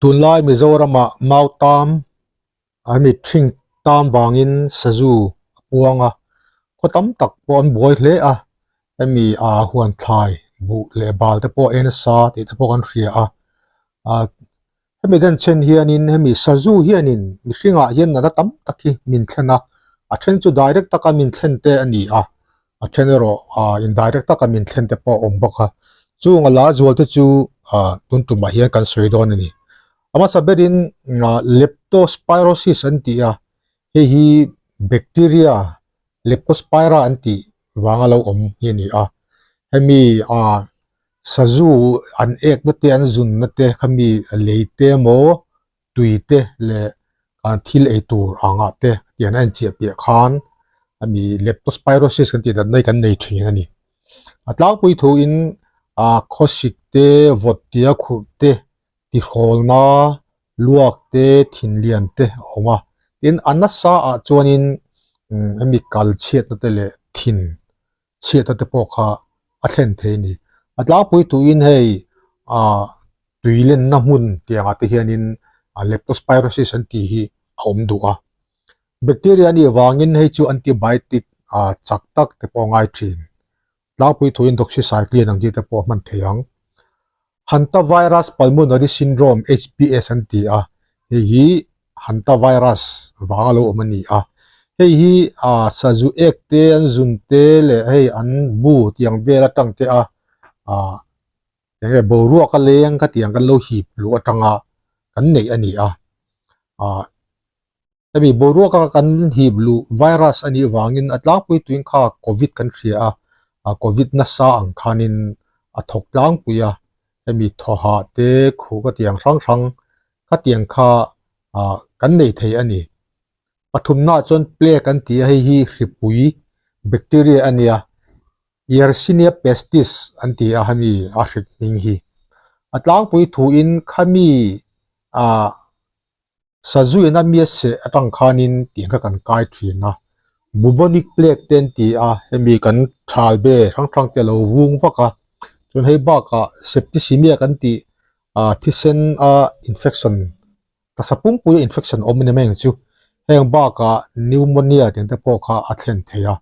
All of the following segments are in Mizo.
Tunlai Mizoramah Mautam an mit hring tam vangin sazu a puang a, khaw tam tak pawh an buai hle a, hemi ah huan thlai buh leh bal te pawh a en nasa tih te pawh kan hria a, ah hemi den chen hianin hemi sazu hianin mihringah hian natna tam tak hi min thlen a, a then chu direct taka min thlen te a ni a, a then erawh ah indirect taka min thlen te pawh a awm bawk a, chung a lar zual te chu ah tun tumah hian kan sawi dawn a ni. A hmasa berin ah leptospirosis an tih a, hei hi bacteria leptospira an tih vanga lo awm hi a ni a, hemi ah sazu an ek na te an zun na te khami lei te emaw tui te leh ah thil ei tur angah te tiang a inchiah piah khan hemi leptospirosis kan tih natna hi kan nei thin a ni. A tlangpui thuin ah khawsik te vawt tia khurh te tihrawlna luak te thinlian te a awm a tin a nasa ah chuanin umm hemi kal chhiatna te leh thin chhiatna te pawh kha a thlen thei a ni. A tlangpui tuin hei ah tui lenna hmun tiang ah te hianin ah leptospirosis an tih hi a awm duh a bacteria a nih vangin hei chu antibiotic ah chak tak te pawh a ngai thin. Tlangpui thuin doxycycline ang chi te pawh a hman thei ang. Hantavirus pulmonary syndrome, HPS, an ti a, hei hi hantavirus vanga lo awm a ni a. Hei hi ah sazu ek te, an zun te leh hei an bu tiang vel atang te a ah eng nge boruak a leng kha tiang kan lo hip luh atanga kan neih a ni a. Ah Hemi boruaka kan hip luh virus a nih vangin a tlangpui tuin kha covid kan hria a, a covid nasa ang khanin a thawk tlangpui a, hemi thawhah te khuh ka tiang hrang hrang khatiang kha ah kan nei thei a ni. Pathumnaah chuan plague an ti a, hei hi hripui bacteria a nia, Yersinia pestis an ti a hemi a hrik hming hi. A tlangpui thuin khami ah Sazuina mi seh atang khanin tih kha kan kai thin a, bubonic plague te an ti a, hemi kan thal be hrang hrang te a lo vung vak a, chuan hei bakah septicemia kan tih ah thisen a infection taksa pumpuia infection awm a ni mai ang chu, heng bakah pneumonia tih te pawh kha a thlen thei a.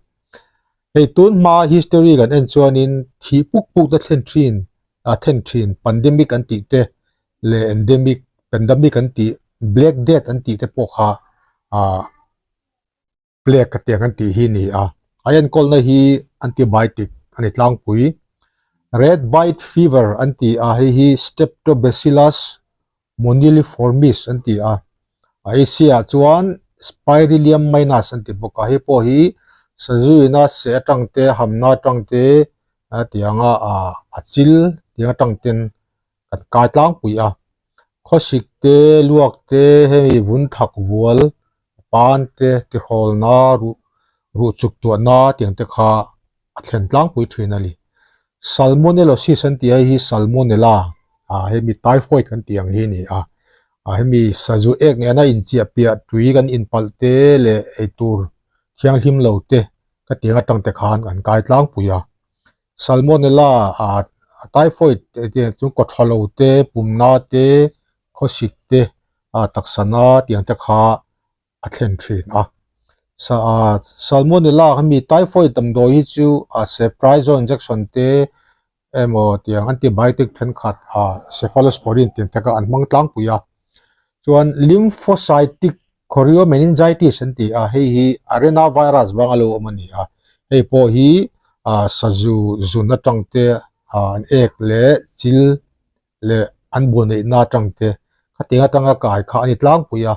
Hei tun hma history kan en chuanin thih puk puk te thlen thin a thlen thin pandemic an tih te leh endemic pandemic an tih black death an tih te pawh kha ah plague ka tiang an tih hi a ni a a enkawlna hi antibiotic a ni tlangpui red bite fever an ti a hei hi streptobacillus moniliformis an ti a a Asia ah chuan spirillum minus an ti bawk a hei pawh hi sazuina seh atang te hamna atang te a tianga ah a chil tiang atang ten kan kai tlangpui a khawsik te luak te hemi vun thak vual pan te tihrawlna ruh ruh chuk tuahna tiang te kha a thlen tlangpui thin a ni salmonellosis an tih a hei hi salmonella ah hemi typhoid kan tih ang hi a ni a ah hemi sazu ek nena inchiah piah tui kan inpalh te leh eitur thianghlim lo te ka tiang atang te khan an kai tlangpui a. Salmonella ah typhoid te chu kawthalo te pumna te khawsik te ah taksa na tiang te kha a thlen thin a sa ah salmonella hemi typhoid damdawi hi chu ah ceftriaxone injection te emaw tiang antibiotic thenkhat ah cephalosporin tiang te kha an hmang tlangpui a chuan lymphocytic Choriomeningitis an ti a, hei hi arenavirus vang a lo awm a ni a, hei pawh hi ah sazu zun atang te ah an ek leh chil leh an buan neihna atang te khatiang atanga kai kha a ni tlangpui a,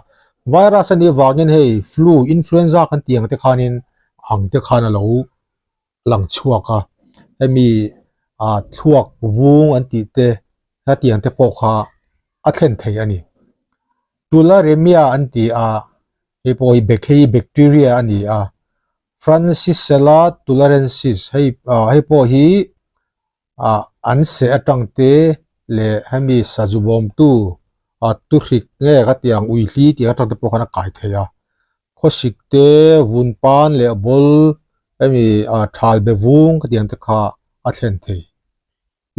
virus a nih vangin hei flu, influenza kan tih ang te khanin ang te khan a lo lang chhuak a, hemi ah thluak vung an tih te hetiang te pawh kha a thlen thei a ni. Tularemia an ti a, hei pawh hi hei bacteria a ni a, Francisella tularensis hei ah hei pawh hi ah an seh atang te leh hemi sazu bawmtu ah tuhrik nge ka tih ang uihli tih atang te pawh khan a kai thei a, khawsik te vun pan leh bawl hemi ah thal be vung ka tih ang te kha a thlen thei.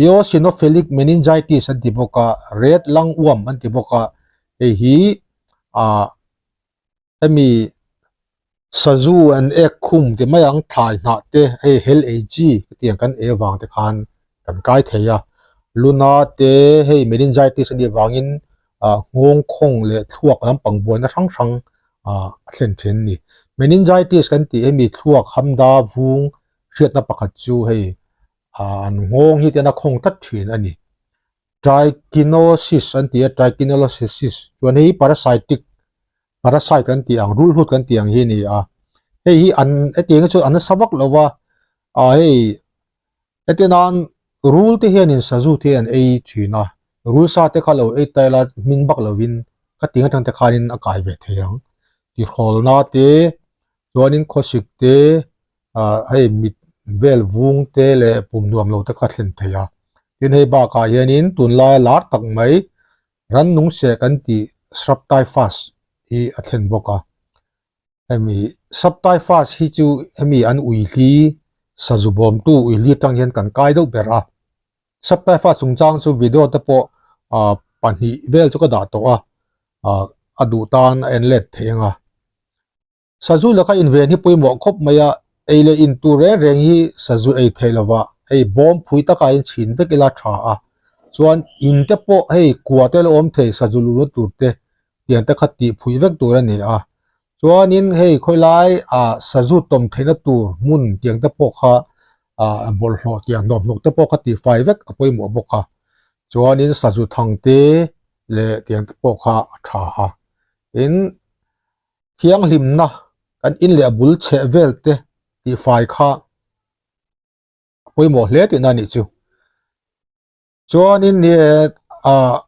Eosinophilic meningitis an ti bawk a, red lung worm an ti bawk a. Hei hi ah hemi sazu an ek khum ti mai ang thlai hnah te hei hel ei chi hetiang kan ei avang te khan kan kai thei a. Luna te hei meningitis a nih avangin ah nghawng khawng leh thluak lampang buaina hrang hrang ah a thlen thin a ni. Meningitis kan tih hemi thluak hamda vung hriatna pakhat chu hei ah an nghawng hi ten a khawng tlat thin a ni. Trichinosis an ti a, Trichinolosis chuan hei hi parasitic parasite kan tih ang rulhut kan tih ang hi a ni a. Hei hi an hetiang hi chu an nasa vak lo va, ah hei heti nan rul te hianin sazu te an ei thin a, rul sa te kha lo ei ta ila hmin vak lovin khatiang atang te khanin a kai ve thei ang. Tihrawlna te chuanin khawsik te ah hei mit vel vung te leh pum nuam lo te kha thlen thei a tin hei bakah hianin tunlaia lar tak mai rannung seh kan tih shrub typhus hi a thlen bawk a hemi shrub typhus hi chu hemi an ui hli sazu bawmtu ui hli atang hian kan kai deuh ber a shrub typhus chungchang chu video te pawh ah pahnih vel chu ka dah tawh a ah a duh tan a en let thei ang a. Sazu laka inven hi pawimawh khawp mai a, ei leh in tur reng reng hi sazu ei theih lova hei bawm phui takah in chhin vek ila tha a, chuan in te pawh hei kua te la awm thei sazu luhna tur te tiang te kha tih phui vek tur a ni a, chuanin hei khawilai ah sazu tawm theihna tur hmun tiang te pawh kha ah bawlhhlawh tiang hnawmhnawk te pawh kha tih fai vek a pawimawh bawk a, chuanin sazu thang te leh tiang te pawh kha a tha a, tin. Thianghlimna kan in leh a bul chheh vel te tihfai kha a pawimawh hle tihna a nih chu. Chuanin ni ah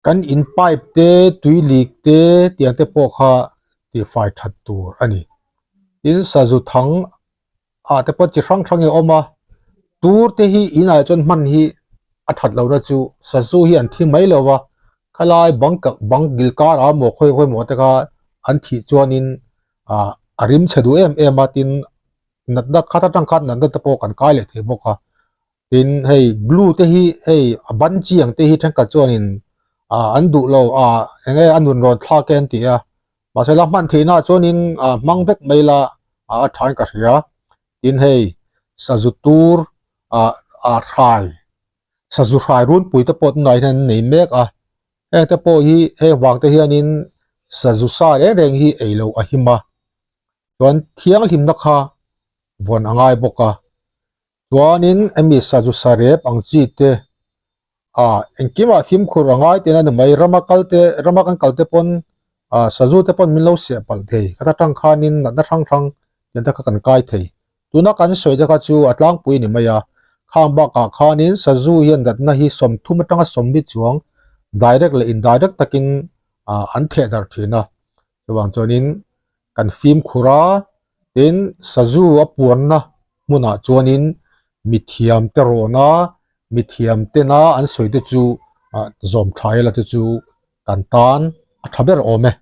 kan in pipe te tui lik te tiang te pawh kha tihfai that tur a ni. Tin sazu thang ah te pawh chi hrang hrang hi a awm a, tur te hi inah chuan hman hi a that lohna chu sazu hi an thi mai lo va, khalai bang kak bang gil kar ah maw khawi khawi maw te kha an thih chuanin ah a rim chhe duh em em a tin natna khat atang khan natna te pawh kan kai leh thei bawk a. Tin hei glue te hi hei a ban chi ang te hi thenkhat chuanin ah an duh lo ah eng nge a nun rawn thlak e an ti a mahse la hman theihna ah chuanin ah hmang vek mai la ah a thain ka hria tin hei sazu tur ah ah hrai sazu hrai runpui te pawh tunah hian an nei mek a heng te pawh hi heng vang te hianin sazu sa reng reng hi ei loh a him a chuan thianghlimna kha vawn a ngai bawk a. Chuanin hemi sazu sarep ang chi te ah engkimah fimkhur a ngai tihna ni mai rama kal te rama kan kal te pawn ah sazu te pawn min lo seh palh thei khat atang khanin natna hrang hrang tiang te kha kan kai thei tuna kan sawi te kha chu a tlangpui ni mai a khang bakah khanin sazu hian natna hi 30 atanga 40 chuang direct leh indirect takin ah an theh darh thin a chuvang chuanin kan fimkhur a tin sazu a puanna hmunah chuanin mithiam te rawn a mithiam tena an sawi te chu ah zawm tha ila te chu kan tan a tha ber awm e.